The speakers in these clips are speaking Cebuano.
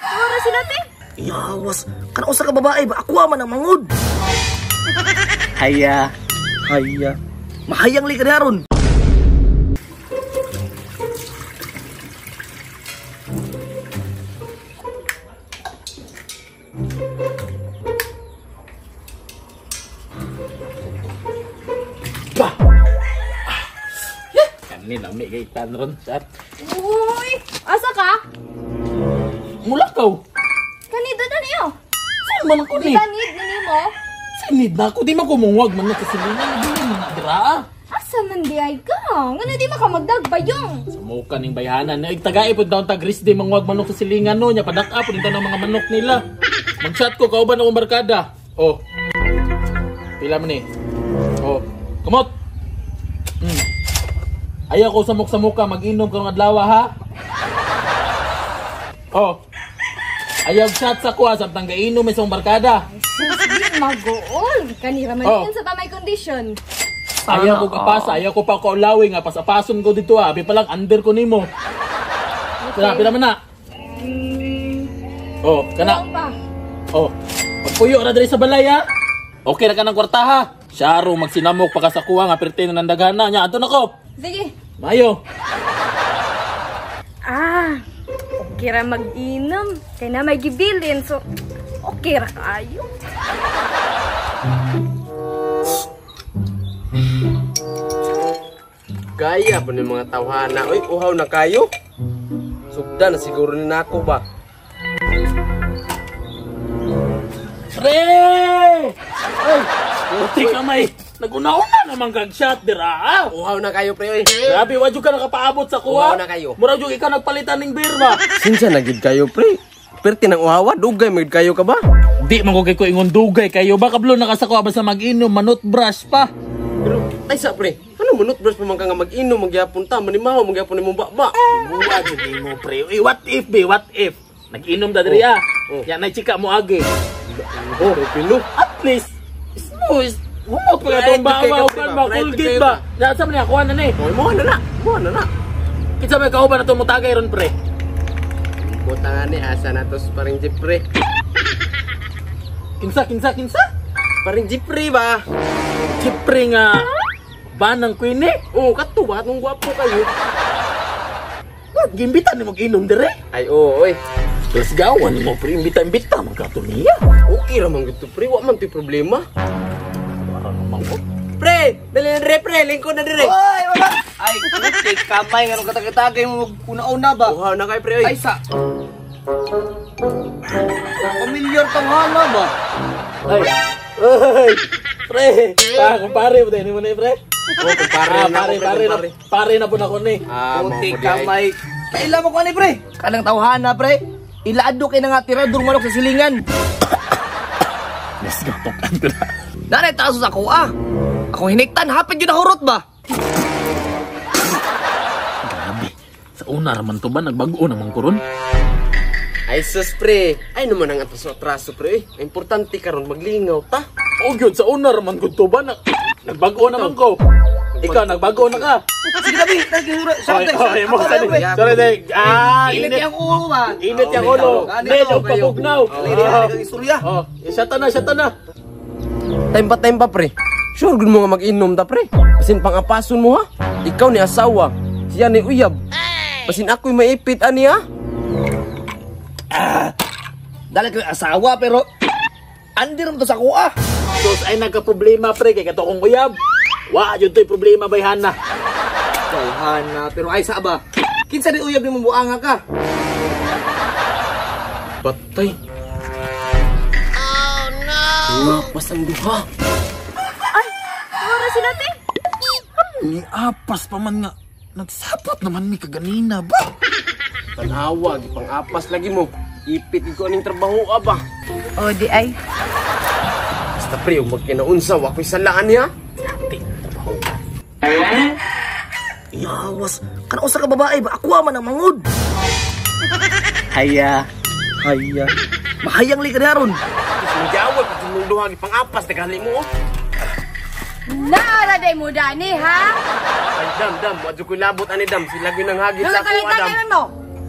Ora sila te. Yawas, kana usa ka babae ba ako man ang mangod. Haya. Haya. Mahayang li ka ron. Bah. Kani na mi kay tanron chat. Uy, asa ka? Mulakaw. Kani do na niyo. Saan man ako ni? Bitanid ni mo. Sinid na ako, di man kumungwag man na kasilingan, di man na dira. Asa man di ay ka? Ngano di man ka magdagbayong? Sumuka ning bayhanan. Tagay pud daw tag di mangwag manok sa silingan no nya padak-a pud ng mga manok nila. Mag-chat ko kauban akong barkada. Oh. Pila man ni? Oh. Kamot. Ayaw ko samok-samuka mag-inom karong adlaw ha. Oh. Ayaw chat sa kuha samtang gainom isang barkada. Sus, di magool. Kanira man oh. Sa tamay condition. Ayaw ko kapasa, ayaw ko pa kaulawi nga pasapason ko dito ha. Abi pa lang under ko nimo. Okay. Pila man na. Oh, kana. Oh. Pagpuyo ra diri sa balay ha. Okay ra ka ng kwarta ha. Syaro magsinamok pa ka sa kuha nga perti na nandaghana nya. Adto nako. Sige. Mayo. Ah. Okay ra mag-inom. Kay na may gibilin so okay ra kaayo. Gaya po ng mga tawhana. Uy, uhaw na kayo. Sugda na siguro ni nako ba? Pre! Ay, puti kamay. Naguna-una naman kag shot dira. Uhaw na kayo, pre. Oy. Grabe, wa jud ka nakapaabot sa kuha. Uhaw na kayo. Mura jud ikaw nagpalitan ning beer ba? Sinsa na gid kayo, pre. Perti nang uhawa, dugay magid kayo ka ba? Di man ko kay ko ingon dugay kayo ba kablo na ka sa kuha basta mag-inom, manot brush pa. Pero ay sa pre, ano manot brush pa man ka nga mag-inom, magyapon ta, manimaw, magyapon nimong baba. Buwa jud nimo, pre. Uy, what if be, what if? Nag-inom ta diri ah. Oh. Ya nay chika mo agi. Oh, pino. At least smooth. Humot pa katong bawa o kan ba Colgate ba? Nasa man niya kuha na ni. Oy, mo na na. Mo na na. Kinsa may kauban na to mutagay ron pre? Buta ni asa na to paring Jeffrey. Kinsa kinsa kinsa? Paring Jeffrey ba? Jeffrey nga banang queen eh. Oh, kato ba nung gwapo kayo? What gimbitan ni mag-inom dire? Ay oo, oy. Terus gawan mo pre, imbita-imbita man ka to niya. Okay ra man gud to pre, wa man to'y problema. Pre, dali na dire pre, lingkod na dire. Oy, wala. Ay, puti kamay nganong katagitagay mo una-una ba? Uhaw na kay pre oy. Ay sa. Pamilyar tong hala ba? Ay. Oy. Pre, pa kumpare mo din mo ni pre. Oh, kumpare na pare, pare, pare, pare na pud ako ni. Ah, puti kamay. Kaila mo ko ani pre. Kanang tawhana pre. Ilaado kay na nga tirador manok sa silingan. Let's go, tokan ko na. Nanay taas sa ako ah. Ako hiniktan, hapit yun nahurot ba? Grabe. Sa una raman to ba, nagbago naman ko ron? Ay sus pre, ay naman ang atraso-atraso pre. Ang importante karon maglingaw ta. O gyud, sa una raman ko to ba, nagbago naman ko. Ikaw, nagbago na ka. Sige gabi, sorry, sorry, sorry. Ah, init yung ulo ba? Init yung ulo. Medyo pabugnaw. Istorya. Oh, shata na, shata na. Time pa pre. Sure gud mo nga mag-inom ta pre. Basin pangapason mo ha. Ikaw ni asawa, siya ni uyab. Basin ako'y maipit ani ha. Ah. Dali ko asawa pero andir mo to sa kuha. Sus ay nagka-problema pre kay kato kong uyab. Wa jud to'y problema bayhana. Bayhana pero ay sa ba? Kinsa ni uyab nimo buanga ka? Patay. Oh no. Ngapas ang duha. Ay, ora sila te. Ni apas pa man nga. Nagsapot naman mi kaganina ba? Tanawa, gipang-apas lagi mo. Ipit ko aning trabaho ba? O di ay. Basta pre, ug magkinaunsa wa ko'y salaan niya. Trabaho. Yawas, kana usa ka babae ba ako man ang mangod. Haya. Haya. Mahayang li ka ron. Magyawag pag mong duha gipang-apas naghali mo. Naara day mo dani ha? Ay dam dam, wa jud ko'y labot ani dam, sila gyud nang hagit sa ako dam. Mo.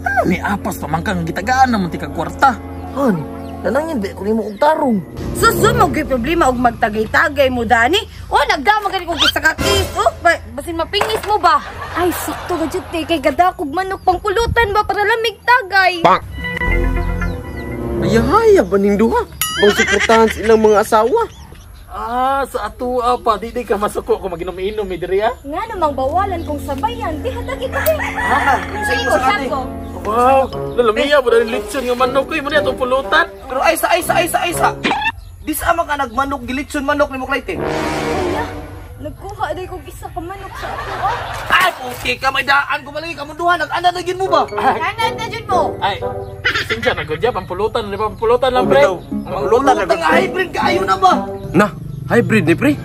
Ano ni apas pa man ka nga gitagaan naman ti kag kwarta. Han, nanangin ba ko nimo og tarong. Susun mo gyud problema og magtagay-tagay mo dani. Oh, nagdama gani kog isa ka kiss. Oh, basin mapingis mo ba? Ay, sakto ga jud te kay gadakog manok pangpulutan ba para lamig tagay. Ayahaya ba ning duha? Bang suportahan sa ilang mga asawa. Ah, sa atua pa di di ka masuko kung maginom-inom mi diri ah. Nga namang bawalan kong sabayan, di hatagi ka eh. Ha, Sige ko, ko. Wow, lalamiya mo na lechon nga manok ko, mo niya itong pulutan. Pero ay sa ay sa ay sa ay sa. Di sa ama ka nagmanok gilitson manok nimo Clyde. Ala, nagkuha day kog isa ka manok sa ato ah. Ay, okay ka may daan ko malagi kamunduhan nag-ana na gyud mo ba? Anad na jud mo. Ay, sinsya na gud pampulutan, di ba pampulutan lang pre. Pangulutan nga hybrid kaayo na ba? Na, hybrid ni pre.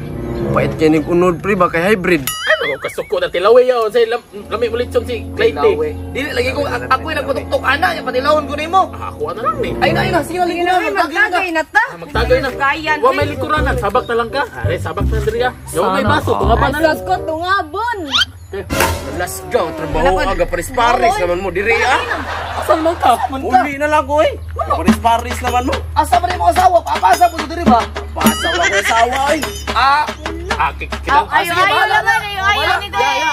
Pait kay ning unod pre ba kay hybrid. Ay, mga kasuko na tilawi yaw, say lami mo lechon si Clyde. Dili lagi ko ako'y nagpatuktok ana nya patilawon ko nimo. Ah, ako na lang ni. Ay na ay na sige na lagi na Ay, magtagay na ta. Ah, magtagay na. Gayan. Wa may likuranan, sabak na lang ka. Are, sabak na diri ah. Yaw may baso, tunga Ay, na lang. sus ko, tungabon. Let's go, trabaho aga paris-paris naman mo diri ah. Asan man ka? Uli na lang ko eh. Paris-paris naman mo. Asa man imo asawa? Papasa po diri ba? Pasa wala ko asawa ay. Ah, Ah, Ayo, ayo, ayo naman, ayo, ayo ni Ya, ya.